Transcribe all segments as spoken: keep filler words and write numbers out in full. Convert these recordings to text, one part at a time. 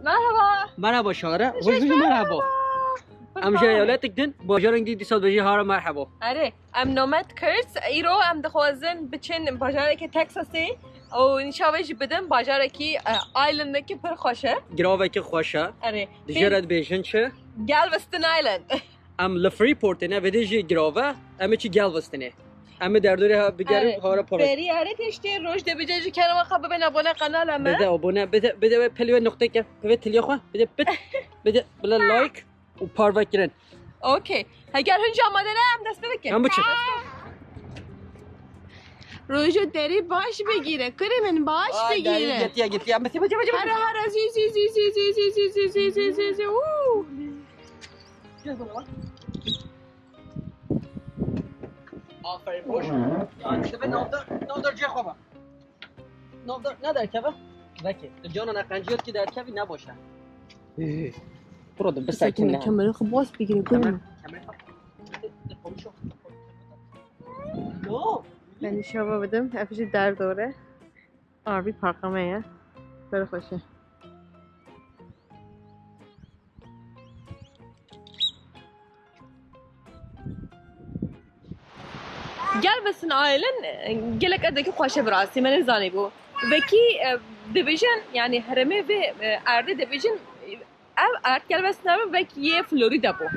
Merhaba. Merhaba Şara. Hoş bulduk, merhaba. Em ji eyaletek din, bajarên dî dîsa dibêjî hara merhaba. Erê, em nomad Kurds, îro em dixwazin biçin bajarekî Texasê û nîşa wê jî bidin, bajarekî e, islandekî pir xweş e. Giravekî xweş e. Erê. Di jê re dibêjin çi? Galveston Island. Em li Freeportê ne, vêdê jî girave, em ê çi Galvestonê. Em ê derdorê ha bigerin, hara para. Berî erê teştê roj dibêje ji kerema xwe bibe abone kanala me. Bide abone, bide, bide wê pelê wê noqteke, bide tiliya xwe, bide pit, bide bila like û parve kirin. Okey. Heger hûn jî amade ne, em dest pê bikin. Em biçin. Rojo derê baş bigire, kurê min baş bigire. Getiye, getiye. Hara hara zî zî zî zî zî zî zî zî zî zî zî zî. Aferin, boş. Yanlış tepe navdar, navdar cihaba. Navdar ne derkeve? Vekê. Tu cana ne qenciyot ki derkevî ne boş e. Bro, de bisekine. Kemerê xwe baş bigire, kurê min. Kemer, kemer. Yo. Ben şava bidim, ev jî derdore. Arvî parka me ye. Pir xweş e. Galveston Island, e, gelek erdekî xweş e bi rastî, me nizanîbû. Vekî, e, dibêjin, yanî herêmê vê, e, erdê dibêjin, e, ev erd Galveston Island vekî yê Florida bû.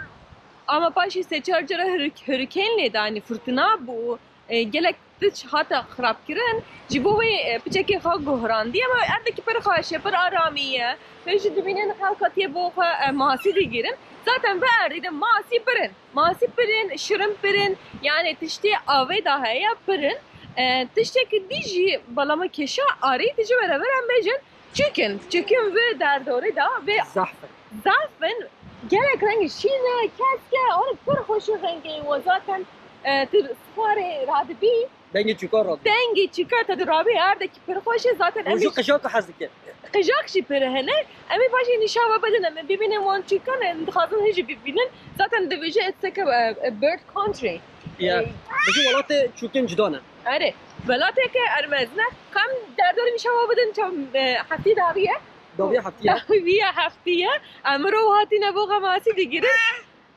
Ama paşê sê çar cara hurrik-, hurricane lê danî, furtina bû, e, gelek tişt hate xirabkirin, ji bo wê, e, piçekê xwe guhrandiye, ama erdekî pir xweş e, pir aramî ye. Hûn jî dibînin xelk hatiye bo xwe, e, masî digirin. Zaten vê erdê de masî pir in. Masî pir in, şirin pir in, yanî tiştê avê de heye pir in. E, tiştekî dî jî balama kêşa arî, tu ji were vir em bêjin, çûk in, çûk in vê derdorê de, vê zehf in. Zehf in, gelek rengê şîn e, kesk e, orek pir xweş û rengê we zaten, e, tu sifarê radibî. Dengê çûka radibî. Dengê çûka te dirabî, erdekî pir xweş e zaten. Û em jî qijaka hez dike. Qijak jî pir hene. Em ê paşê nîşa we bidin, em ê bibînin wan çûkan, em dixwazin hê jî bibînin. Zaten dibêje it's like a, a bird country. Ya. Ey. Bijî welatê çûkên cuda ne. Erê. Welateke ermez ne. Kam derdorê nîşa we bidin, çav, e, heftî dawiye. Dawiye heftiye. Dawiye heftiye. Em mirov hatine bo xwe masî digirin.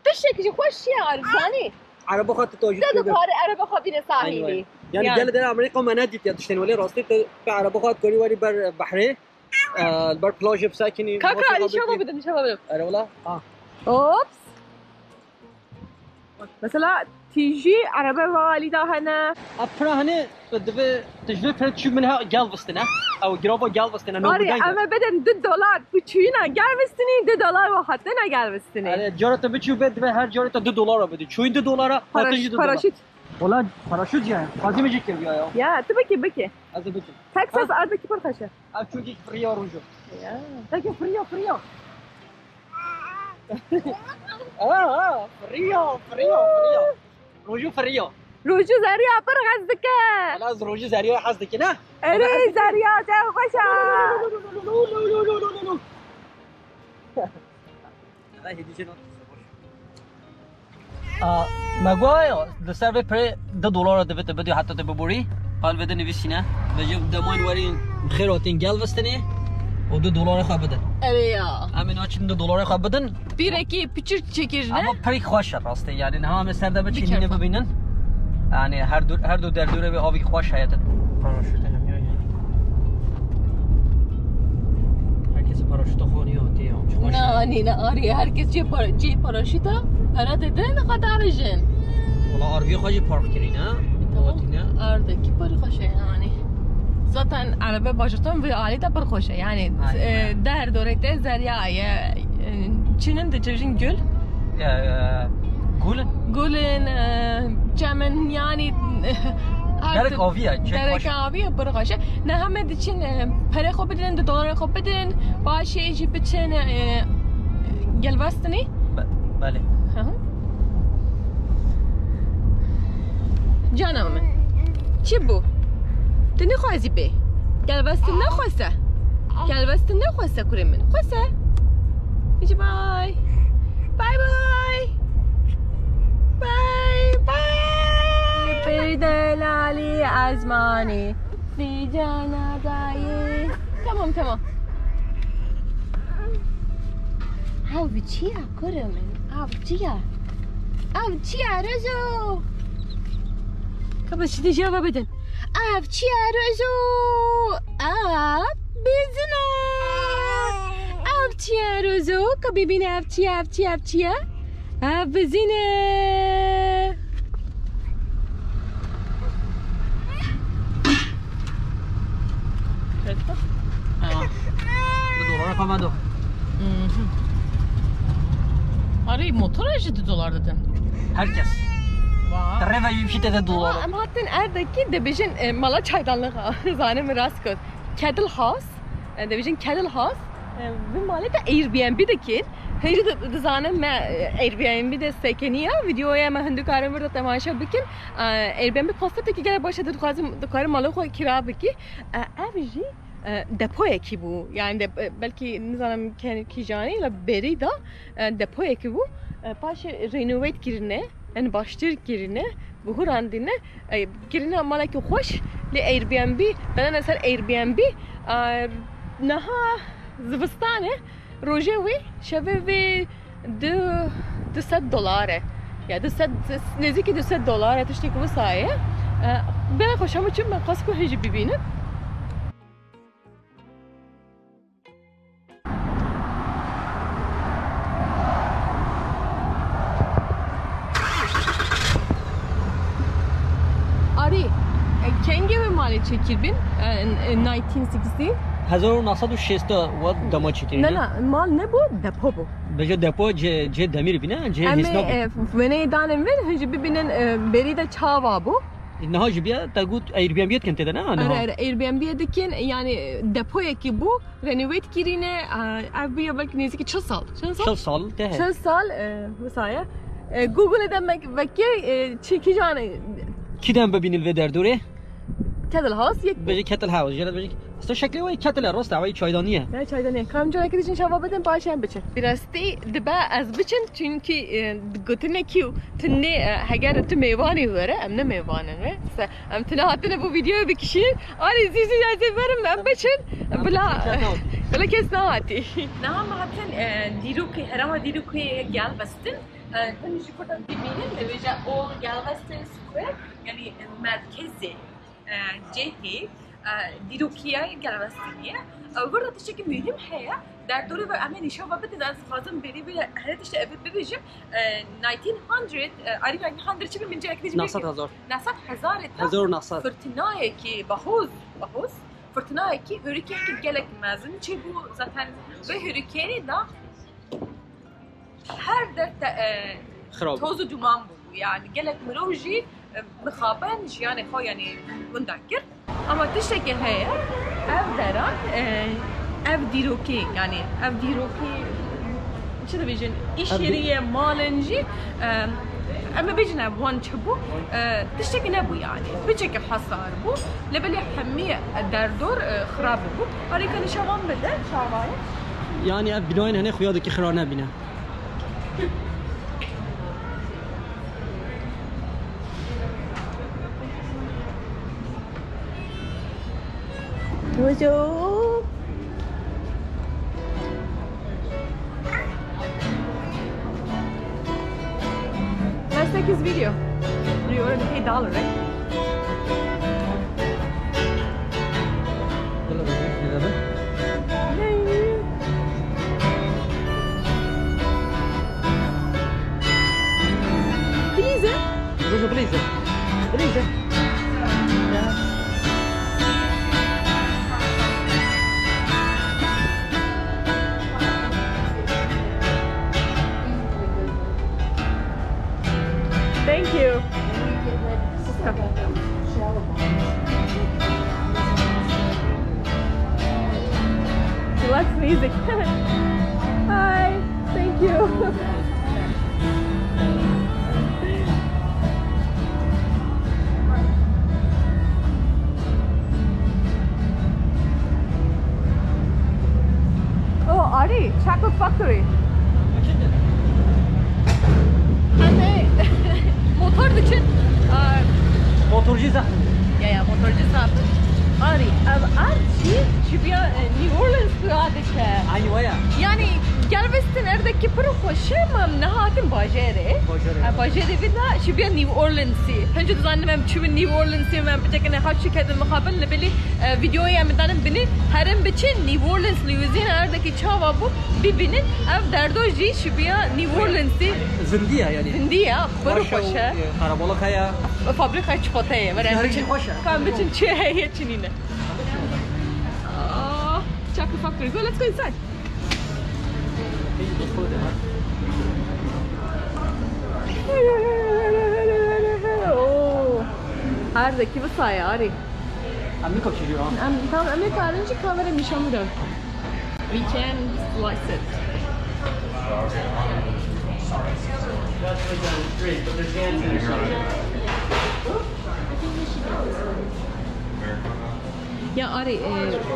Tiştek jî xweş çi ye, Arif, zanî? Ereba xwe tu tajî. Te dikare ereba xwe bîne sahîlî. Yanî gel der Amerîka me nedîtiye tiştên welê rastî tu, tu ereba xwe dikarî werî ber behrê, e, li ber plajê bisekinî. Kaka, nîşa bidim, nîşa bidim. Erê wela. Ha. Ops. Mesela tîjî erebe ve alî da hene. A pira hene. Divê tu ji vê pir çû min ha Galveston e. Ew girava Galveston e, no. Arê, em ê bidin du dolar. Bu çûyîna Galvestonî, du dolar ve hatina Galvestonî. Erê, cara te biçû be, divê her cara te du dolara bidî. Çûyîn du dolara, hatin jî du dolara. Paraşüt. Wala paraşüt ya. Xwazî min jî kiriya ya. Ya, tu bikî, bikî. Ez ê bikim. Texas erdekî pir xweş e. Ev çûkî firiya rojo. Ya. Peki firiya, firiya. Aa, aa, firiya, firiya, firiya. Rojû firiya. Rojû zeriya pir hez dike. Wala ez rojû zeriya hez dike, ne? Erê, zeriya te xweş e. Aa, me goya li ser vê pirê du dolara divê te bidî heta te biborî. Hal vêde nivîsîne. Vêjî demayên werî xêr hatîn Galvestonê û du dolara xwe bidin. Erê ya. Em ê naçin du dolara xwe bidin. Pîrekî piçûk çêkir ne? Ama pirî xweş e rastî. Yanî niha em ê ser de biçin, hînê bibînin. Yanî her du, her du derdorê vê avî xweş heye. Paraşüt hem ya. Herkes paraşüta xwe niye atê ya. Çok hoş. Na, ne, ne, arê herkes cê para-, cê paraşüta para dide, ne kadar jin. Wala arviyê xwe jî park kirî, ne? Tamam. Hatîne. Erdekî pir xweş e yanî. Zaten erebe bajirtin vê alî de pir xweş e. Yanî, aynen, e, derdorê te zeriya ye. E, çinin de cevjin gul. E, e, gul? Gulin, e, çemin, yanî, e, her derek tu-, aviye, çek derek baş. Aviye pir xweş e. Ne heme diçin, e, perê xwe bidin, du dolarê xwe bidin, paşê jî biçin, e, Galvestonê. Be-, belê. Hı hı. Cana min. Çi bû? Tu nexwazî bê? Galveston nexwese. Galveston nexwese kurê min. Xwese. Bye bye. Bye bye. Bye bye. Bir delalî ezmanî. Vî cana dayê. Tamam, tamam. Ev çi ye kurê min? Ev çi ye? Ev çi ye Rozo? Ka bes şidî cevaba bidin. Ev çi ye Rozo? Ev bizin e. Ev çi ye Rozo? Ka bibîne ev çi ye, ev çi ye, ev çi ye? Ev bizin e. Aa, bi dolara xwe vedo. Mhm. Arê, motora jî du dolar didin. Herkes. Vay. Reva yû pî te de dolar. Ama em hatin erdekî dibêjin, e, mala çaydanlığa. Zanim rast got. Kettle House. E, dibêjin Kettle House. E, vî malê de Airbnb dikin. Hêjî di-, dizanin me, e, Airbnb de sekiniya. Videoya me hindû karin vir de temaşe bikin. E, Airbnb konseptekî gelek baş e, dixwazim, dikarim mala xwe kira bikî. E, ev jî, e, depoyekî bû. Yani de, e, belkî nizanim kî janî, la berî de, e, depoyekî bû. E, paşê renovate kirine, yani baştir kirine, bihurandine, e, kirine malekî xweş, lê Airbnb, danene ser Airbnb, e, niha zivistan e, rojê wê, şevê wê du, du sed dolar e. Ya du sed, nêzîkî du sed dolar e, tiştekî wisa ye. E, bela xweş, hemû çi me qas ku hêjî bibînin. Arî, e, kengê we malê çêkiribin, e, in, in nineteen sixty? Hezar û neh sed û şêst wa dema çêkirî, ne, ne? Ne, ne, mal nebû, depo bû. Bêje depo cê, cê demîr bîne, cê hêsnabî. Em ê, e, wêneyê danin vir, hûn jî bibînin, e, berî de çawa bû. Niha jî bîya, te got Airbnb dikin tê de, ne? Niha. Erê, erê, Airbnb dikin, yani, e, depoyekî bû, renovate kirîne, e, ev bûye belkî nêzîkî çil sal. Çil sal? Çil sal, te he. Çil sal, e, wisa ye. E, Google de me-, vekê, e, çi kîjan e? Kî dem bibînin vê derdorê? Kettle House yek bû. Bêje Kettle House, jê re bêje. Aslında şeklê wê kettle, rast e, wê çaydanî ye. Ne çaydanî ye. Kam carekî dijin çawa bidin, paşê em biçin. Bi rastî dibe ez biçim, çünkü, e, gotinekî û tu nê, e, heger tu mêvanî were, em ne mêvan in, e. Se, em tune hatine bu videoyu bikişînin. Arî zî zî ez ê verim, em biçin. Bila, bila kes nehatî. Niha me hatin, e, dîrokê, herêma dîrokê Galveston. E, hûn jî kurdan bibînin, dibêje Old Galveston Square, yani, e, merkezê, e, cihê, e, dîrokiya Galvestonê ye. E, burada tiştekî muhîm heye, derdorê ve em ê nîşan ve bidin, ez dixwazim berî vê herê tiştê ev bibêjim. E, nineteen hundred, e, arî nineteen hundred çi bi min carekî dibêjim. Neh sed hezar. Neh sed hezarê de. Hezar û neh sed. Firtinayekî behoz, behoz, firtinayekî, hurikênekî gelek mezin çêbû zaten. Vê hurikênê de her der te, e, xirab, toz û duman bû. Yani gelek mirov jî, e, mixaben jiyanê xwe, yani, winda kir. Ama tiştekî heye, ev deran, e, ev dîrokî, yani ev dîrokî, çi dibêjin, îşêriyê malên jî, e, em ê bêjin ev wan çi bû, e, tiştekî nebû yani. Piçekî hesar bû, lê belê hemî derdor, e, xirab bû. Arîka nîşan wan bide, çawa ye? Yani ev binayên henê xuya dikî xira nebîne. Bonjour. Let's take his video. You already paid dollar, right? Please, eh? Bonjour, please. Please, eh? Thank you. She likes music. Hi, thank you. Oh, Arî, Chocolate Factory. Em ê motor diçin. Aa, motorcî zehf in. Ya, ya, motorcî zehf in. Arî, ev erd jî ji biya, e, New Orleans xuya dike. Aynı waya. Yani, gel Westin erdekî pir xweş e, ma em nehatin bajarê. Bajarê. Ha, bajarê vê de şibiya New Orleansî. Hinci dizanin em çûbin New Orleansî, em piçekine xew şiketin mixabin, li belî, e, videoyê em danin binî, herin biçin New Orleans, Louisiana erdekî çawa bû, bibînin. Ev derdo jî şibiya New Orleansî. Zindî ye yani. Zindî ye, pir xweş e. Xweş e, e, qerebalix heye. Fabrîkaya çikolateyê, were em biçin. Xweş e. Ka em biçin çi heye, çi nîne. Ah, chocolate factory. Go, let's go inside. Oo. Her dakika bir sayı, Ari. Em nikap çiziyor ha. Em, tamam, em ê karin jî kamera nîşan bidin. We can slice it. Ya Ari, e,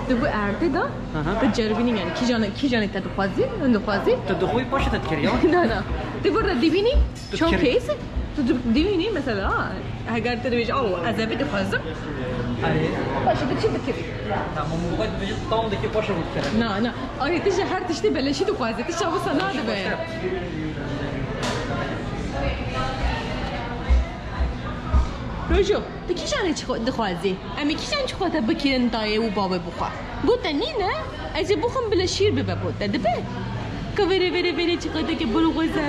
di bu erdê de Aha. Bi ceribînî yani kîjanê, kîjanê te dixwazî, hûn dixwazî. Tu dixwî paşê te dikerî ya? Na, na. Tu burada dibînî, Tu dikirî. Showcase, tu di-, dibînî mesela, ha, heger te dibêjî, "Aw, ez ê bidixwazim." Erê. Paşê tu çi dikirî? Tamam, bu kadar dibêjî, tam dikî paşê bu dikirî. Na, na. Arê, tu ji her tiştî beleşî dixwazî, tu çawa sana dibe. Rojo. Tu kîjanê çi xwe dixwazî? Em ê kîjan çikolata bikirin dayê û bavê bixwe? Gote nîne, ez ê bixwim bila şîr bibe bo te. Dibe? Ka vêrê, vêrê, vêrê çikolateke pir xweş e.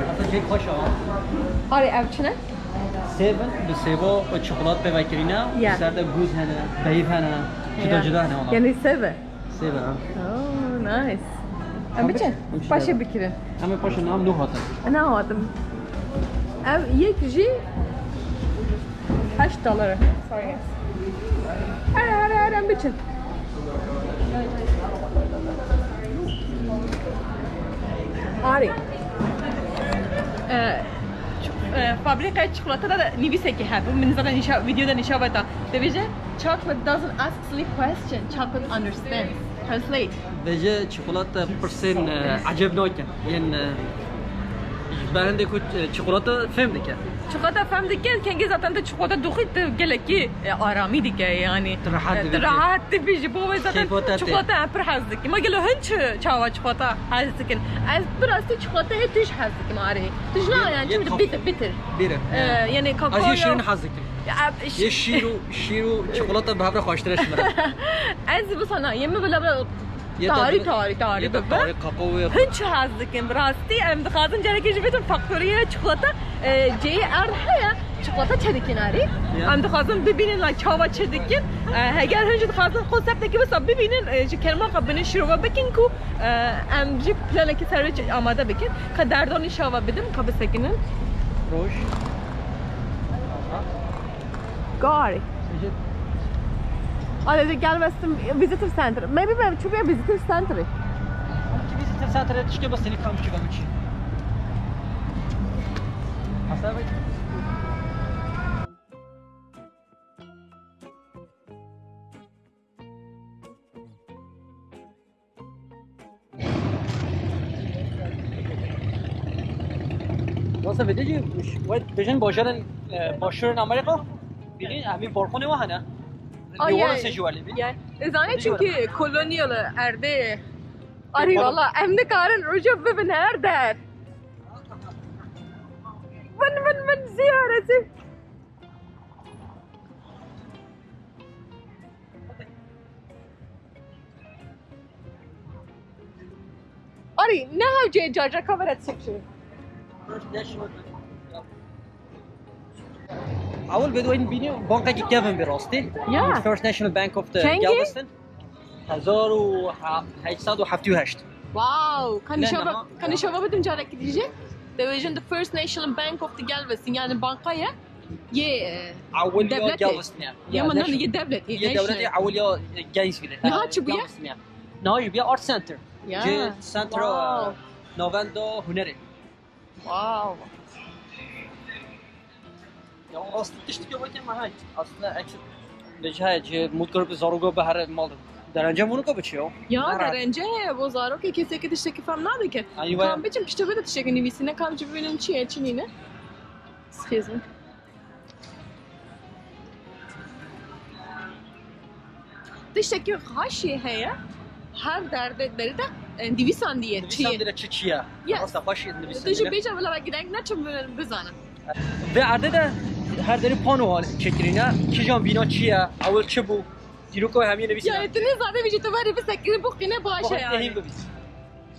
Heta cek xweş e. Arê ev çi ne? Sêv in, bi sêva çikolat pê vekirîne, Ya. Ser de gûz hene, beyv hene, cuda Ya. Cuda hene wala. Yani sêv e? Sêv e, ha. Oh, nice. Em biçin, em biçin. Paşê bikirin. Em ê paşê nam nû hatin. Ne hatim. Ev yek jî Heşt dolar. Sorry. Here, here, here, em biçin. Arê. E, ç-, e, fabrîkaya çikolata da nivîsekî hebû. Min zaten nîşa-, videoda nîşa veta. Dibêje, "Chocolate doesn't ask silly question. Chocolate understands." Translate. Dibêje çikolata pirsên, e, ecêb nake. Yên, e, ji berhindê ku, e, çikolata fêm dike. Çikolata fêm dike, kengê zaten tu çikolata dixwî, tu gelekî, e, aramî dike, yani. Tu rehat e, dibî. Tu rehat dibî, ji bo wê zaten çikolata em pir hez dikin. Ma gelo hin çi çawa çikolata hez dikin? Ez bi rastî çikolatayê tij hez dikim, arê. Tij na, yani, çi bitir, bitir. Bîr e. E, yani, kakao. Ez yê şîrîn hez dikim. Ya, e, şî- Yê şîr û, şîr û çikolata bi hev re xweştir e ji min re. Ez bi sana, yê min bila bila Yê te tarî, bi-, tarî, tarî yê te bibe. Tarî, kakao yê. Hin çi hez dikin, bi rastî em dixwazin carekê jî bitin faktoriyê çikolata, e, cêyê erd heye, çikolata çêdikin arê. Ya. Em dixwazin bibînin la çawa çêdikin. E, heger hin jî dixwazin konseptekî wisa bibînin, e, ji kermaxa binin şîrove bikin ku, e, em jî planekî ser wê çi-, amade bikin. Ka derdorî şava bidim, ka bisekinin. Roj. Go arê. Are the Galveston Visitor Center. Maybe me çûbûye Visitor Center. Ki Visitor Center tiştê bas seni kam ki ben çi. Hasta bak. Wasa vê de jî, wê bêjin bajarên, e, başûrên Amerîka, bînî, hemî balkonê wa hene. Ay, Dîwarê ay. Sê ji welê bî. Ay. Ezane çünkü koloniyalı erdê. Arê, valla, em nikarin roja bibin her der. Vin, vin, vin, ziyareti. Arê, ne hewce carca kamera çekişi. Ewil bêdwên bînî bankekî kevin bi rastî. Ya. First National Bank of the Galveston. Hezar û heşt sed û heftê û heşt. Wow, kanî şava, kanî şava bidim carekî dî jî. Dibêjin the First National Bank of the Galveston, yani banka ye. Yê, e, ewil ya devletê. Galveston ya. Ya, ya, ma nan yê devletê, yê devletê ewil ya Gainesville. Niha çi bûye? Galveston ya. Niha jî bûye Art Center. Ya. Cê centra, wow, navenda hunerê. Wow. Ya, rastî tiştekî wekî me heye. Aslında eksik. Bêje heye, cê mutgrup zarogo bi here mal. Derence Monika bi çi yo? Ya, derence heye, bo zarokê kesê ke tiştekî fam nadike. Ay, waya. Kam biçim piştê xwe de tiştekî nivîsîne, kam jî bibînim çi ye, çi nîne. Excuse me. Tiştekî xweş jî heye. Her derdê derî de, e, nivîsandiye çi ye. Nivîsandiye çi çi ye. Ya. Rasta xweş jî nivîsandiye. Tu jî bêje wila vekî deng neçim bizanim. Vê erdê de her derî pano çêkirîne. Kîjan bîna çi ye? Ewil çi bû? Dîroka hemî nivîsîne. Ya, tu nizanî vî jî tu verî bisekirî bû qîne baş e yani. Hîn bibî.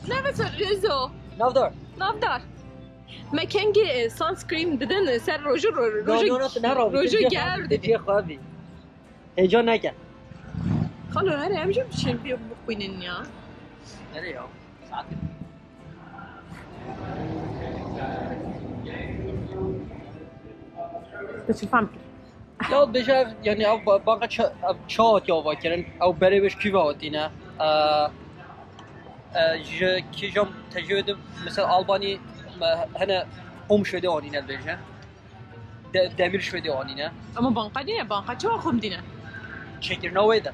Ne mesela Rizo. Navdar. Navdar. Me kengî, e, sunscreen didin, e, ser rojî ro-, rojî, no, no, tu ne rojî, rojî tu cihê germ xwe, tu didin. Cihê xwe bî. Heyecan neke. Xalo, here em jî biçin bir bixwînin ya. Here ya. Saet. Tu çi fam kir? Ya bêje ev, yani ev ba-, banka ça-, ev ça hatiye avakirin, ew berê wê ji kî ve hatîne? E, e, ji kîjan tecrübe de, mesela Albanî, me hene Qom şwêdê anîne bêje. De-, demir şwêdê anîne. Ama banka niye? Banka çawa Qom dîne? Çêkirina wê de.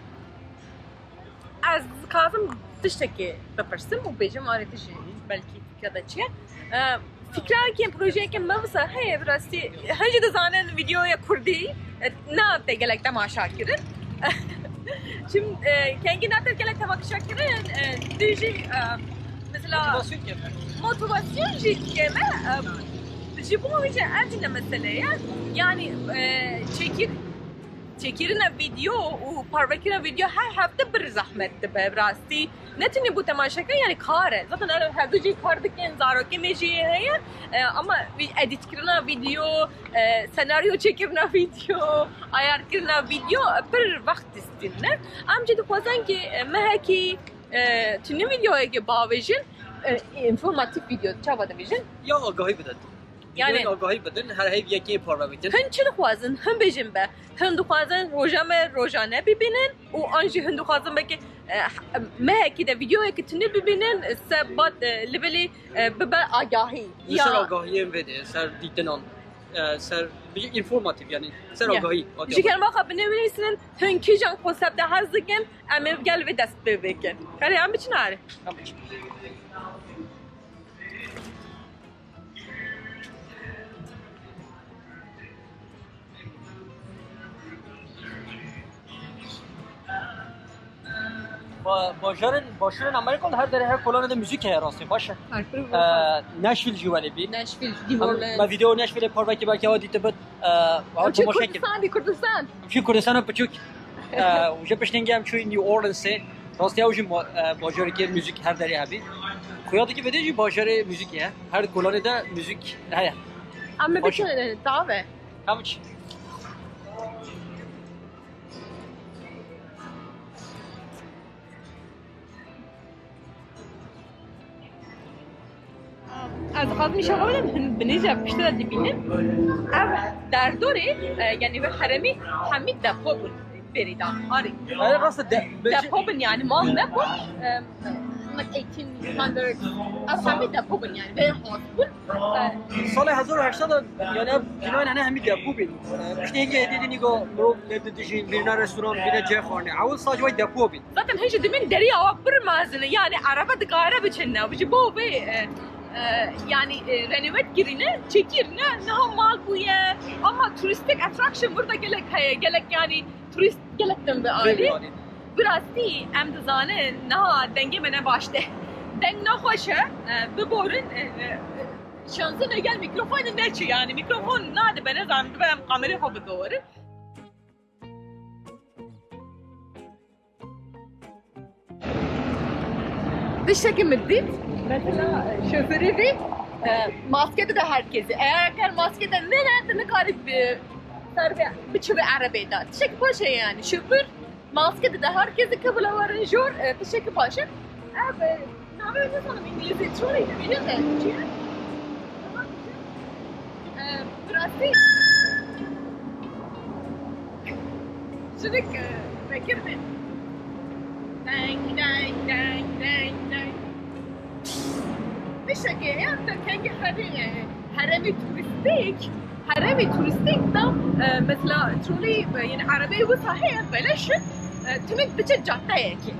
Ez dixwazim tiştekê bipirsim û bêjim, arê tu jî belkî fikra te çi ye. E, fikra ke projeyeke me wisa heye, bi rastî hin jî dizanin vîdeoya kurdî, e, nate gelek temaşa kirin. Çim, e, kengî nate gelek temaşa kirin, e, tu jî, e, mesela motivasyon jî dike me, e, ji bo wî jî ev jî ne mesele ye. Yani, e, çekir-, çekirina vîdeo û parvekirina vîdeo her hefte bir zehmet dibe, bi rastî. Ne tenê bo temaşeker, yani kar e. Zaten her, her du jî kar dikin, zarokê me jî heye. E, ama vî-, edîtkirina vîdeo, e, senaryo çêkirina vîdeo, ayarkirina vîdeo, e, pir wext distîne. Em jî dixwazin ki, e, mehekî, e, tune vîdeoyekê bavêjin, e, informatif vîdeo, çawa dibêjin? Ya agahî bidin. Yani, agahî bidin, her heyv yekê parve bikin. Hin çi dixwazin? Hin bêjin be. Hin dixwazin roja me rojane bibînin û an jî hin dixwazin belkî, e, mehekî de vîdeoyekî tune bibînin, se bat, e, levelî, e, bibe agahî. Li ser agahiyên vê de, ser dîtinan, e, ser, bijî informatif yani, ser agahî. Ji kerema xwe binivîsînin, hin kîjan konsepte hez dikin, em ê gel vê dest pê bikin. Erê, em biçin erê. Em biçin. Ba-, bajarên, başûrên Amerîka li her derê her kolane de muzîk heye rastî, baş e. Her pir Ee, Nashville jî welê bî. Nashville, New Orleans. Me vîdeo Nashvilleê parvekî belkî ewa dîtibit. Ee, ew çi temaşe kir. Kurdistan dî, Kurdistan. Em çû Kurdistanê piçûk. Ee, û ji piştî hingê em çûyî New Orleansê. Rastî ew jî ma-, e, bajarekê muzîk her derê hebî. Xuya dikî vêdê jî bajarê muzîkê ye. Her kolanê de muzîk heye. Em ê biçin, e, tave. Em biçin. Ez dixwazim nîşan bidim, hin binêje piştre dibînin. Ev derdorê, e, yani ve heremî hemî depo bûn berî de. Arî. Erê, rast e, de-, be-, depo bin yani, mal depo. E, like eighteen hundred. Ev hemî depo bin yani, ve has bûn. E, Salê hezar û heşt sed de, yani ev bînayên hene hemî depo bin. E, piştî hingê hêdî dî nîgo mirov lê didijîn, bîrine restoran, bîrine cihê xwarinê. Ewil sac way depo bin. Zaten hin jî dibîn derî awa pir mezin e. Yani erebe digare biçin ne. Ji bo vê, e, e, yani, e, renovet kirine, çekirine, niha mal bûye. Ama turistik attraction burada gelek heye, gelek yani turist gelek din bi alî. Bi rastî em dizanin niha dengê me ne baş de. Deng nexweş e, e, biborin, e, e, şanzî me gel mîkrofonê neçû yani. Mîkrofon nadibe, nezanim dibe em kamerê xwe bidorin. Tiştekî min dît, mesela, e, şoförê vê, e, maske dide herkesî. Eğer, eger maske de nene, tu nikarî bi-, ser vê biçî vê erebê de. Tiştekî baş e yani. Şoför maske dide herkesî, ke bila werin jor, e, tiştekî baş e. Ev, e, navê wê nizanim îngilîzî, çorî dibêjin de, çi ye? E, bi rastî. Jinik, e, vekir be. Deng, deng, deng, deng, deng. Tiştekê heye, te kengî herê, e, herêmê turîstîk, herêmê turîstîk da, e, mesela, çolî, e, yani erebeyê wisa heye, beleş e. Tunik diçe cadeyekê.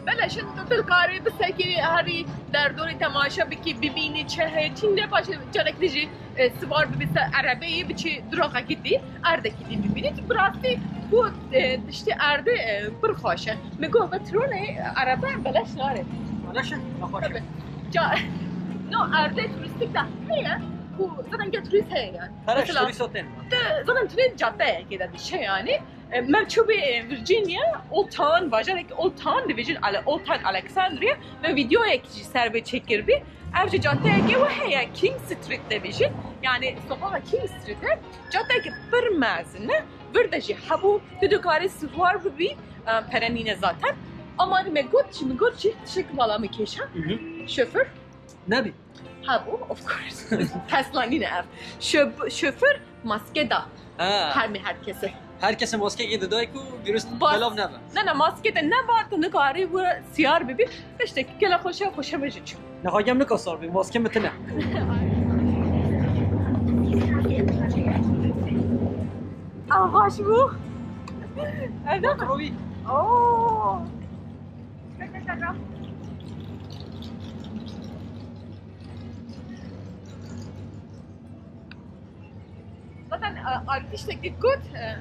Beleş e, tu dikarî bisekî herî derdorê temaşe bikî, bibînî çi heye, çi ne, paşê carek dî jî, e, siwar bibî ser erebeyê, biçî duraxekî dî, erdekî dî bibînî. Tu bi rastî ku, e, tiştê erdê, e, pir xweş e. Min got, ve trolê erebe beleş nare. Beleş e, xweş e. Tabii. Ca-, no, erdê turîstîk de heye, ku zaten gel turîst heye yani. Mesela, turîst otel. Zaten turîst cadeyekê de dişe yani. E, me çûbî, e, Virginia, Old Town, bajarekî Old Town dibêjin, Ale-, Old Town Alexandria, me vîdeoyekî jî ser vê çêkiribî. Ev jî cadeyekê we heye, King Street dibêjin. Yani sokağa King Street e. Cadeyekî pir mezin e. Vir de jî hebû, tu dikarî siwar bibî, e, pere nîne zaten. Ama me got jî, min got jî tiştek bala min kêşa. Hı hı. Şoför. Nebî. Hebû, of course. Tesla nîne ev. Şo-, şoför maske da. Ha. Her mi herkese. Herkese maske giydi, dolayı ku virüs belav nebe. Ne, ne, maske de ne var, tu nikarî bu siyar bibi. İşte gele xoşe, xoşe bejî çû. Ne hagem nika sar bi, maske mi tine. Ev baş bû. Ev ne? Rovi. Oo. Zaten, e, artisteki got, e,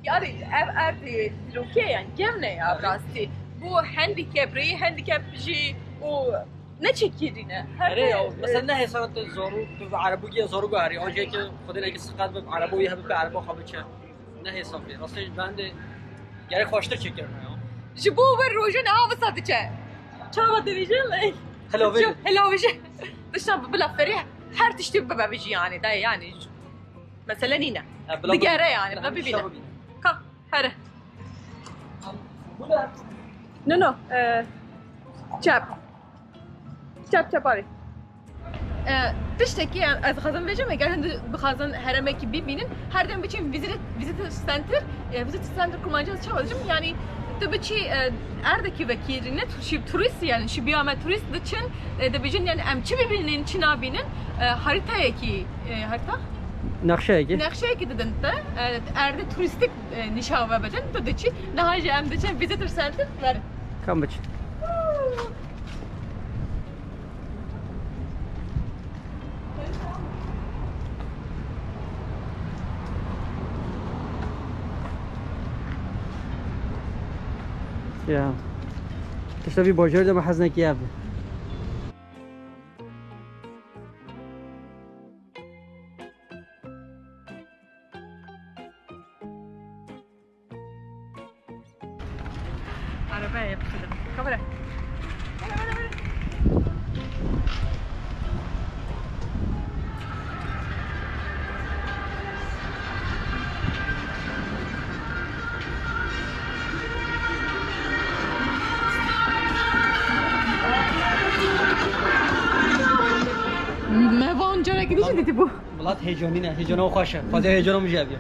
yani ev erdê loke yani gevne ya rastî. Bu handicap, rê handicap jî o ne çekirine. Her Erê ya, mesela ne hesabı zoru, tu Arabû giye zoru gari, o ki xudin eki sıkat bi Arabû ya bi Arabû xabiçe. Ne hesabı. Rastî ben de gerek hoştur çekirim ya. Ji bo we roja niha wisa diçe. Çawa dibêjin, like? Hela vêjin. Hela vêjin. Tiştan bila ferî her tiştî bibe bijî yani. Da yani. Mesele nîne. Digere yani. Bila bibîne. Ka, here. No, no. E, çep. Çep çep arê. E, tiştekî ez dixwazim bêjim, eger hûn dixwazin herêmekî bibînin, her dem biçin visit, visitor center, e, visitor center kurmancî ez çawa dibêjim, yani tu biçî, e, erdekî vekirîne, tu şî turîst, yani şî biyame turîst diçin, e, dibêjin yani em çi bibînin, çi nabînin, e, haritayekî, e, harita? Nexşeyekî. Nexşeyekî didin te, e, erdê turîstîk, e, nîşan ve bidin, tu diçî, niha jî em diçin visitor center verin. Kam biçin. Ya. Tişta vî bajarê de me hez nekî ev. Arabaya yapıştırdım. Kamera. Me van carekî dî jî dîtibû. Welat heyecanî ne, heyecana xweş e. Xwezê heyecana min jî ev ye.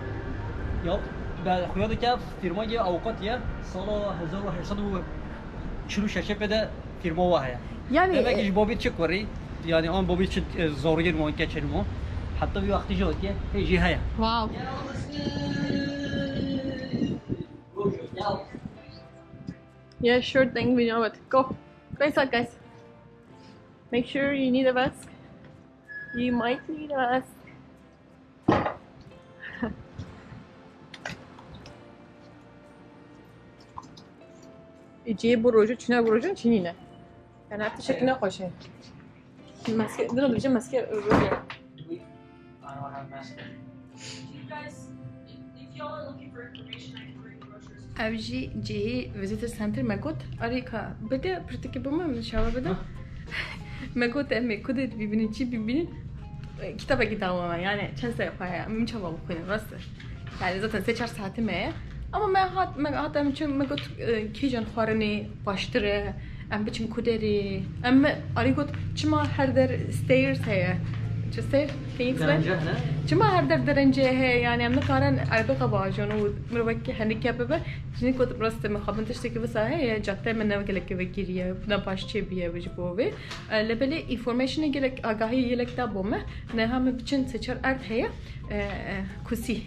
Ya, be, xuya dike fîrma ye, avûkat ye, sala hezar û heşt sed û çil û şeş pê de fîrma wa heye. Yani, Demek ki e, ji babî çi kurî, yani an babî çi, e, zariyên wan keçên wan. Heta vî wextî jî wekî hê jî heye. Wow. Yeah, sure thing, we know it. Go. Go inside, guys. Make sure you need a mask. You might need a mask. Ê, cihê bo rojê, çûne bo rojê çinî ne. Yani, her tiştekî ne xweş e. Maske, dino dibêje maske rojê. Do we, I don't have mask. Do you guys, if, if y'all are looking for information, I can bring the brochures. Ev jî cihê Visitor Center me got. Arê ka bide, pirtûkê bime, min şawa bide. Ha. Me got, em ê ku dê bibînin, çi bibînin? Kitabekî dawa me, yani çend serê xwe ye, em çawa bixwînin, rast e. Yani zaten sê çar saetî me ye. Ama me hat, me hat, em çi, me got, e, kîjan xwarinê baştir e, em biçin ku derê. Em me arê got, çima her der stairs heye? Çi stair? Can you explain? Derenceh ne? Çima her der derenceh heye? Yani em nikarin erebê xwe biajon û mirovek handicap bibe. Jinî got, rast e, mixabin tiştekî visa heye, cadde me ne gelekî vekirî ye, ne baş çêbûye ji bo vê. E, lê belê informationê gelek, agahî gelek da bo me. Niha me biçin sê çar erd heye, e, e, kusî.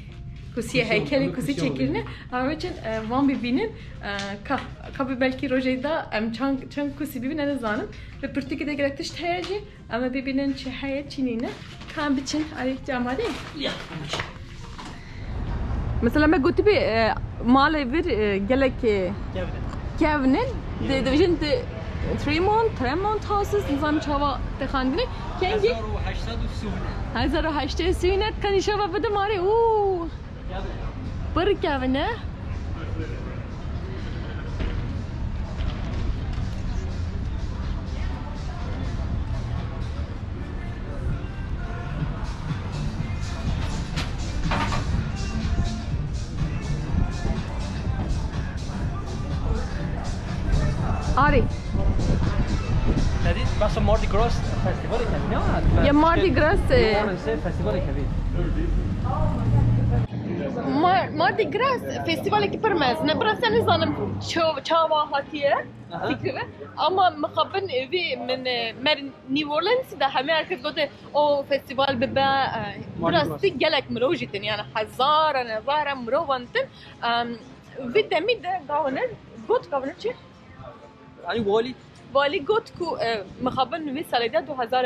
Kusiye, heykelê kusî çêkirine. Em ê çin, e, van bibînin. E, ka, ka bi belkî rojê de em çend, çend kusî bibînin, ez nizanim. Li pirtûkê de gelek tişt heye jî. Em ê bibînin çi heye, çi nîne. Ka em biçin, erê, tu amade yî? Ya, em biçin. Mesela me gotibê, e, malê vir, e, gelek, e, kevn in. Kevn in. Di, dibêjin di Tremont, Tremont Houses, nizanim çawa tê xwendinê. Kengî? Hezar û heşt sed û sî û neh. Hezar û heşt sed û sî û neh, ka nîşana bidim arê. Û. Pir kevn e. Arê. Te dît, behsa Mardi Gras festivalê kevî, ne? Ya Mardi Gras, e, New Orleansê festivalê kevî. Mar-, Mardi Gras festivalekî pir mezin e. Bi rastî nizanim çaw-, çawa hatiye. Aha. Fikir e. Ama mixabin vî min, e, mer New Orleans de hemê herkes gote o festival bibe, e, Mardi Gras. Bi rastî gelek mirov jî tin, yani hezaran hezaran mirovan tin. Em, vî demî de governor got, governor çi? Ay, walî. Walî got ku, e, mixabin vî salê de du hezar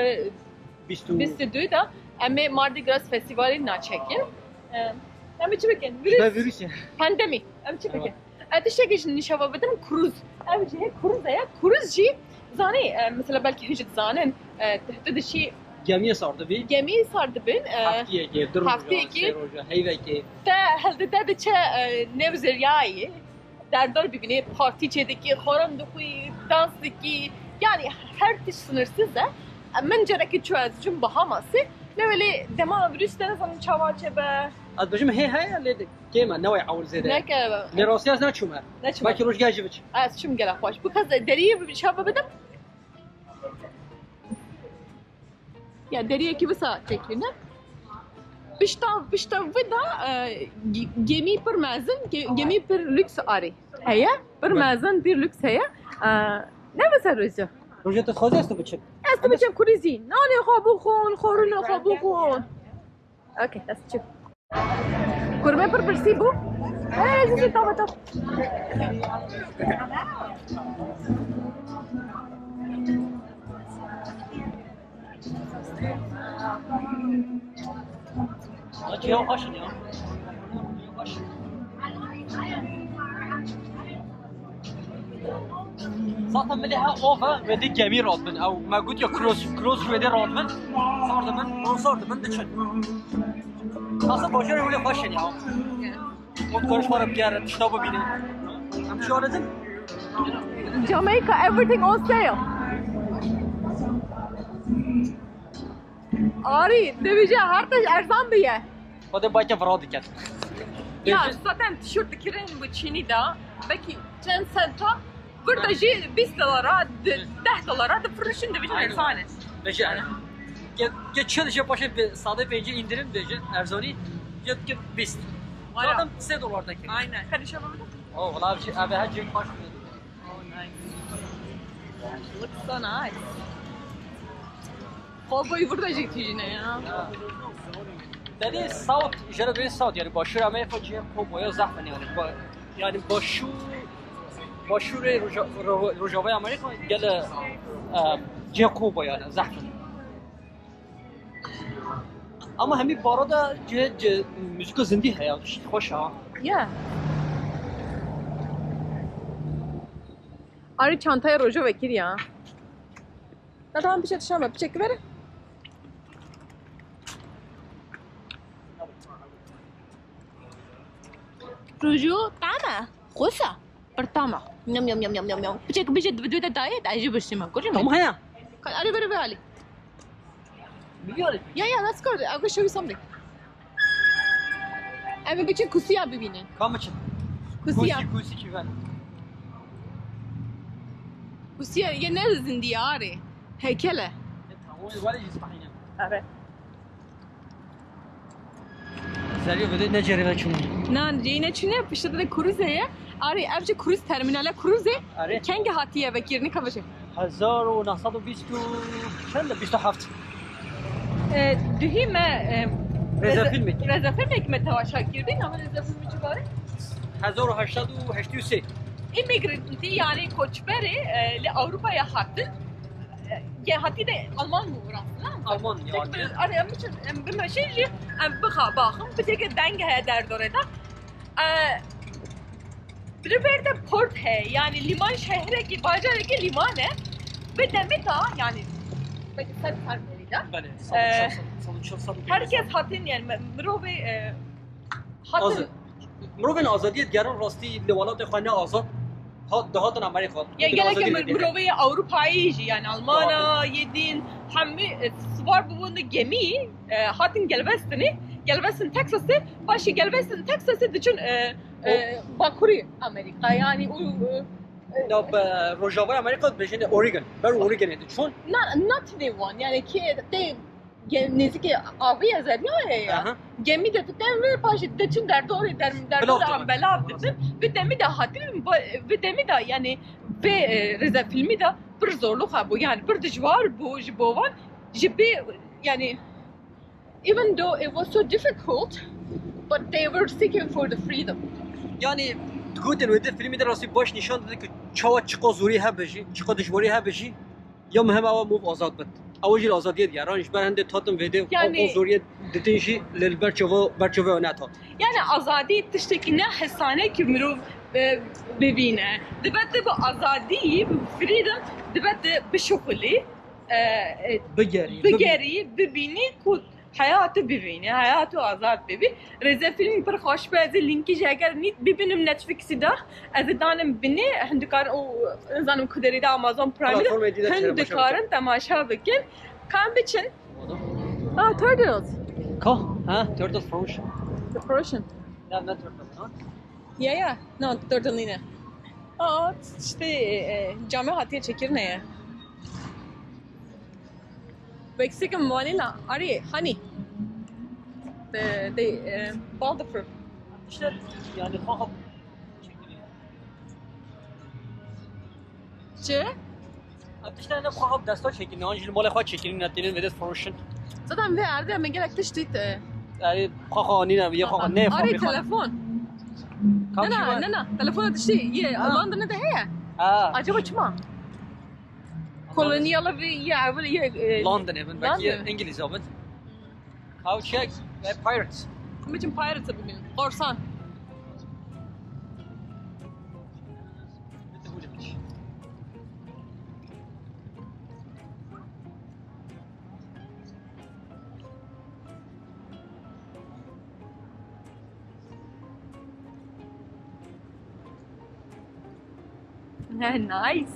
bîst û du de em ê Mardi Gras Festivalê naçekin. E, em ê çi bikin? Ji ber vîrus. Vîrusê. Pandemî. Em çi bikin? Evet. E, tiştekî ji nîşava bidim, krûz. Ev jî hê krûz e ya. Krûz jî zanî, e, mesela belkî hin jî dizanin, e, tu dişî gemiyê sar dibî. Gemiyê sar dibin, e, heftiyekê, du roja, heftiyekê, sê roja, heyvekê. Te hildide diçe, e, nêv zeryayê. Derdor bibînî, partî çêdikî, xwarin dixwî, dans dikî. Yani her tişt sınırsız e. Min carekî çû ez çûm Bahamasê. Lê welê dema virüs de nizanim çawa çêbe. Ez dibêjim hê heye, lê kêm e, ne wê ewil zêde. Neke. Lê rastî ez neçûme. Neçûme. Belkî rojgeh jî biçim. Ez çûm gelek xweş. Bu kez deriyê bi şa bibidim. Ya deriyekî wisa çêkirine. Pişta, pişta wî de, e, ge-, gemî pir mezin, ge-, gemî pir lüks arê. Heye, pir mezin, pir lüks heye. E, ne wisa roja? Roja tu xwazî ez tu biçim. Ez tu biçim kurîzî. Nanê xwe bixwin, xwarinê xwe bixwin. Okey, ez çim. Kurme pir pirsî bû. Hey, zî, zî, tamam, tamam. Acı ya, kaşın ya. Zaten milê he ov e, wê dê gemî radibin. Ew me got ya cross, cross wê dê radibin. Sar dibin, sar dibin diçin. Aslında bajarê wê xweş in ya. Ot karış para bigerin, tişta bibînin. Em şaredin. Jamaica, everything on sale. Arî, dibêje her tişt erzan biye. Xwedê bayke vira diket. Ya, zaten tişört dikirin bu Çînî de. Belkî çend senta. Burada jî bîst dolara, de-, deh dolara difirişin, dibêjin erzan e. Bêje, ke, ke çil jî paşê bi sade pêncî indirim bêje, erzanî, jê dikin bîst. Valla. Zaten sê dolar dikin. Aynen. Hadi şöyle bir. Oh, valla, ev jî, ev her cim baş. Oh, nice. Looks so nice. Cowboy burada jî tijine ya. Dedi South, jere bê South, yani Başûr Amerika cihê cowboya zehf in yani. Ba-, yani Başûr, Başûrê Roja-, Ro-, Rojavayê Amerika gele, e, cihê cowboya yani zehf in. Ama hemî para da cihê, cihê muzîka zindî heye, tişt xweş e. Ya. Arî çantaya roja vekir ya. Na tamam, piçek şama, piçek ver. Rojo tam e. Xwesa. Pir tam e. Nyam, nyam, nyam, nyam, nyam, nyam. Piçek bije, bi duyda dayê, dayê jî bişime. Kurcum. Tamam ya. Ka-, arî ver, ver, Ali. Biliyorum. Ya, ya, let's go. I'll go show you something. Em ê biçin kusiya bibînin. Kam biçin? Kusiya. Kusi, kusi çi ver? Kusiya ye ne zindî arê. Heykel e. E, tamam, var ya, İspanya. Evet. Zeryo bide ne cerine çûn. Nan, ceyne çûne, pişte de krûz heye. Arê, ev jî krûz, termînala krûzê. Arê. Kengî hatiye vekirin, ka veşe? Hezar û neh sed û bîst û çend e? Bîst û heft. E, duhî me, e, Rêzefîlmek. Rêzefîlmek me temaşa kirdî, navê rêzefîlmê çi barê? Hezar û heşt sed û heştê û sê. Immigrantî, yanî koçberê, e, li Ewropayê hatin. E, ye hatî de Alman bû, rast, ne? Alman, yanî. Tek bir, hani, em biçin, em bimeşin jî, em bixa-, baxin, bi teke deng heye derdorê de. E, Li ber de port heye, yanî lîman şehrekî, bajarekî lîman e. Bi demê ta, yanî belkî sed sal berî de. Belê, Ee, sed û çil sal, sed û çil sal. Herkes hatin, yanî me-, mirovê, e, hatin. Azad. Mirovên azadiyê digerin rastî li welatê xwe ne azad. Hat, dihatin Amerîka. Ya gelek mirovê Ewropayî jî, yanî Almana, yê din, hemî, e, siwar bûbûn di gemî, e, hatin Galvestonê. Galveston, Texasê, paşê Galveston, Texasê diçin, e, e, bakurî Amerîka, yanî û, e, e, na, be, rojavayê Amerîka dibêjin Oregon. Ber Oregonê diçûn. Na, na tinê wan, yanî kê tê ge-, nêzîkê avê ya zerya heye ya. Aha. Gemî de ditev ve paşê diçin derdorê, der-, derdorê belav dibin. Bi demî de hatin, bi demî de, yanî vê, e, rêzefîlmî de pir zorluk hebû, yanî pir dijwar bû ji bo wan, ji bê, yanî Even though it was so difficult, but they were seeking for the freedom. Yanî digotin wê di filmê de rastî baş nîşan dide ku çawa çiqa zorî hebe jî, çiqa dijwarî hebe jî, ya muhim ew e mov azad bin. Ew jî li azadiyê digerin, ji ber hindê dihatin vê dê, yanî ew zoriyê ditin jî li ber çava, ber çavê nehat. Yanî azadî tiştekî ne hesane ku mirov, e, bibîne. Dibe tu bi azadî, bi freedom, dibe tu bişuxulî, e, e, bigerî, bigerî, bibînî ku heya tu bibînî, heya tu azad bibî. Rêzefîlm pir xweş bû, ez ê lînkî jî eger nît bibînim Netflixî de, ez ê danim binê, hin dikarin û nizanim ku derê de Amazon Prime de, platformê dî de hin dikarin temaşa bikin. Ka em biçin. Ah, turtles. Ka? Ha, turtles from ocean. The Russian. Ya, ne turtles, ha? Ya, ya. No, turtle nîne. Aa, işte, e, e, came hatiye çekirine ya. Mexican vanilla, are honey. They, they, e, bal the fruit. İşte, yani, kalkıp çekiliyor. Çi? Em tiştê ne xwe ev desta çekînin, an jî li malê xwe çekînin, ne tênin vêde froşin. Zaten vê erdê em gelek tişt dît, e. Erê, xwe xwe anîne, yê xwe xwe ne fabrîka. Arê telefon. Ne, ne, ne, telefona tiştî, yê Londonê de heye. Ha. Acaba çima? Koloniyalı ve yê evvel yê, e, Londonê bin, belkî London. Yê Îngilîza bin. How check, e, pirates. Biçin pirates bibînin. Korsan. He, nice.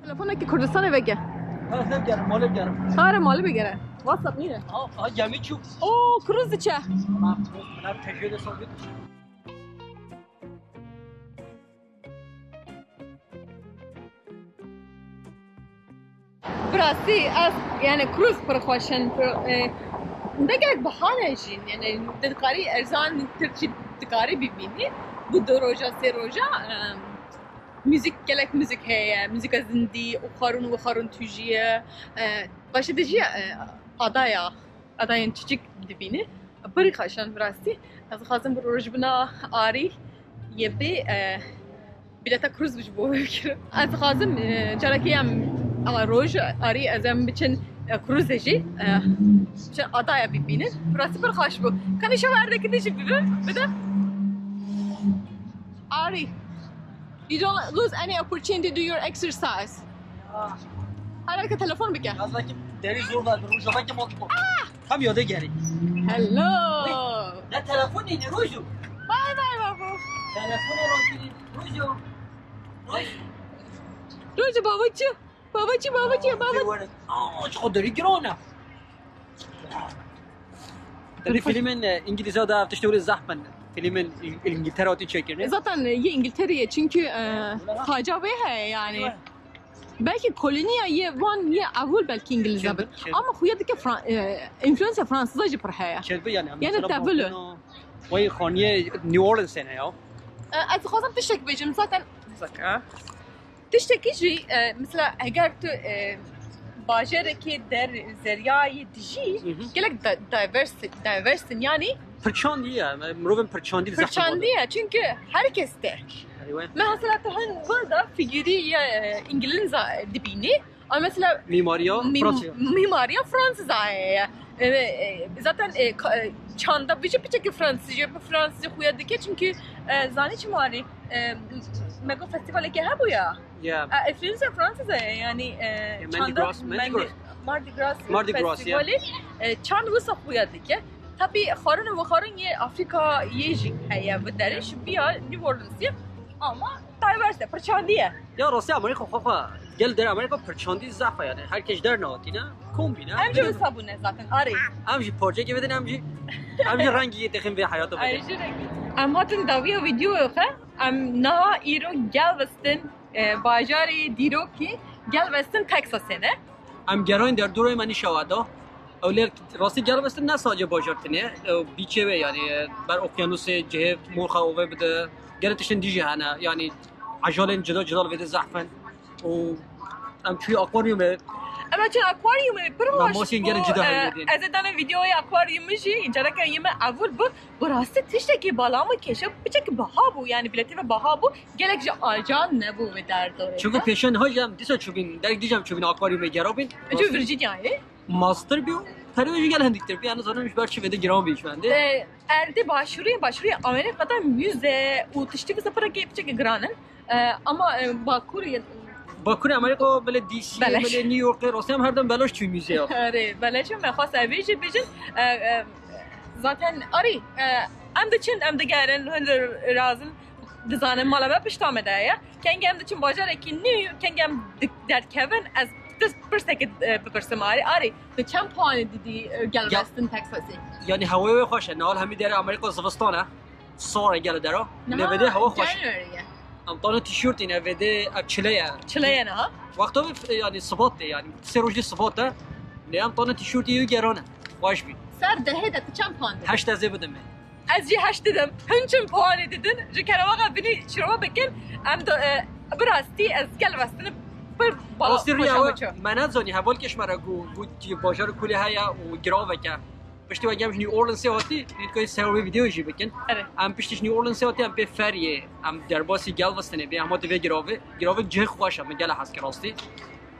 Telefonekî Kurdistanê veke. Ha, ez vêgerim, malê vêgerim. Hare malê vêgere. WhatsApp nîne. Ha, ha, gemî çû. Oo, kruz diçe. Ha, kruz, min ev tecrübe sovyet. Bi rastî ez, yani, kruz pir xweş in, pir, e, ne gelek biha ne jî, yani, dikarî erzan tirkî dikarî bibînî. Bu du roja, sê roja, e, müzik, gelek müzik heye, müzika zindî, û xarûn û xarûn tûjî ye. E, başê de jî, e, adaya, adayên çiçik dibînî. Pir xweş in bi rastî. Ez dixwazim bi rojbina arî yê bê, e, Bileta kruz ji bo bikirim. Ez dixwazim, e, carekê em, a, roj arî ez em biçin, e, kruzê jî, e, biçin adaya bibînin. Rastî pir xweş bû. Kanî şev erdekî din jî bibim, bidim. Arî. You don't lose any opportunity to do your exercise. Hereke telefon bike. Ez belkî derî zor ver, rojaveke mal biko. Tam yade gerî. Hello. Ne telefonê ne rojo. Bay bay babo. Telefonê rojo. Rojo. Rojo. Rojo baba çi? Baba çi, baba çi, baba. Aa, çi derî girona. Tabii filmên, e, Îngilîza da tiştê wile zehf in. Filmên Îng-, Îngiltere hatî çêkirin. Zaten, e, yê Îngiltereyê çünkü, e, taca wê heye yani. Belkî koloniya yê wan yê evûl belkî Îngilîza bit. Ama xuya dike Fran-, e, influensa Fransîza jî pir heye. Kelbi yani. Yani mesela tevil. Bakın o, vay xaniye New Orleans sene ya. E, ez dixwazim tiştek bêjim zaten. Zaka. Tiştekî jî, e, mesela eger tu, e, Bajarekê der zeryayê dijî gelek diverse diverse in, yanî Pirçandî ye, mirovên pirçandî zehf. Pirçandî ye, çünkü herkes der. Me mesela tu hin burada figürî ya e, İngilizce dibînî. Ama mesela mimariya Fransa. Mimariya Fransa ye. E, e, zaten e, çanda bijî piçekî Fransızca, Fransızca xuya dike, çünkü e, zanî çi marî e, mego festivaleke hebû ya. Yeah. E, Fransa Fransa ye, yani e, çanda Mardi Gras, Mardi Gras festivalê e, çand wisa xuya dike. Tabii xwarin û vexwarin yê Afrika yê jî heye, bi derê ji biya New Orleans ye. Ama diverse, pirçandî ye. Ya rastî Amerîka xwe xwe gel der Amerîka pirçandî zehf e, yani her kes der nehatîne, kombîne. Em jî wisa bûne zaten, arê. Em jî parçekê bidin, em jî em jî rengî yê dixin vê heyata bidin. Em hatin dawiya vîdeoyê xwe, em niha îro Galveston, e, bajarê dîrokî Galveston, Texasê ne. Em gerayên derdorê me nîşawa da. Ew lê rastî Galveston ne sadece bajar tine, ew bîçê wê, yani ber okyanusê cihê morxa ove bide. Gelek tiştên dî jî hene, yani ejalên cida cida li vê de zehf in. Û em çûyî akwaryumê. Em çûn akwaryumê, pir baş. Masên gelek cida heye. Ez ê dane vîdeoyê akwaryumê jî, careke yê me evûr bû. Bi rastî tiştekî bala min kêşe, piçekî biha bû, yani biletê ve biha bû. Gelek ji acan nebû vê derdorê. Çünkü pêşên ha jî em dîsa çûbîn, derek dî jî em çûbîn akwaryumê gerabîn. Çünkü Virginia'yê. Mastir bî û perê wê jî gel hindiktir bî, yani zaten ji ber çi vê de giran bî ji bendê. E, erdê başûrê, başûrê Amerîka de müze û tiştî wisa pirekê piçekî giran in. E, ama e, bakurê Bakurê Amerîka, belê D C, belê New Yorkê, rastî em her dem belaş çûyî müzeya. Erê, belaş in, me xwest evê jî bêjin. E, e, zaten arî, e, em diçin, em digerin, hundir razin. Dizanin mala me pişta me de ye. Kengê em diçin bajarekî nû, kengê em di-, derdkevin, ez pirsekê e, bipirsim arê. Arê, tu çend puanê didî e, Galveston, Texasê? Yani hewayê wê xweş e. Nihal hemî derê Amerîka zivistan e. Sar e gelo dera. Lê vê de hewa xweş e. Em tane tîşortî ne, vê de ev çile ye. Çile ye niha? Wexta wê yani sibat de yani. Sê roj de sibat e. Lê em tane tîşortî yê geran e. Xweş bî. Ser dehê de tu çend puan didî? Heşt ez ê bidim. Ez jî heşt didim. Hin çend puanê didin? Ji kerema xwe binî şirove bikin. Em de e, bi rastî ez Galvestonê pir bala xweşa me çû. Me nezanî, hevalkê ji me re got, got bajarê kulê heye û giravek e. Piştî weke em ji New Orleansê hatî, nîtkoyê ser wê vîdeoyê jî bikin. Erê. Em piştî ji New Orleansê hatî, em pê feriyê, em derbasî Galvestonê bê, em hatî vê giravê. Giravek cihê xweş e, min gelek hez kir rastî.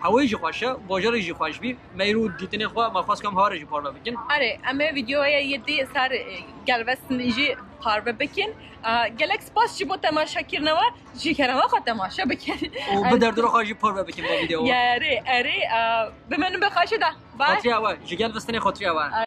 Hewayê jî xweş e, bajarê jî xweş bî. Me îro dîtinê xwe, me xwest ku em hare jî parve bikin. Erê, em ê vîdeoya yê dê ser e, Galveston jî parve bikin. E, gelek spas ji bo temaşekirina we, ji kerema xwe temaşe bikin. Û bi derdora xwe jî parve bikin bo vîdeo. Erê, erê, e, bimînin bi xweşî de. Bye. Xatirîya we, ji Galvestonê xatirîya we.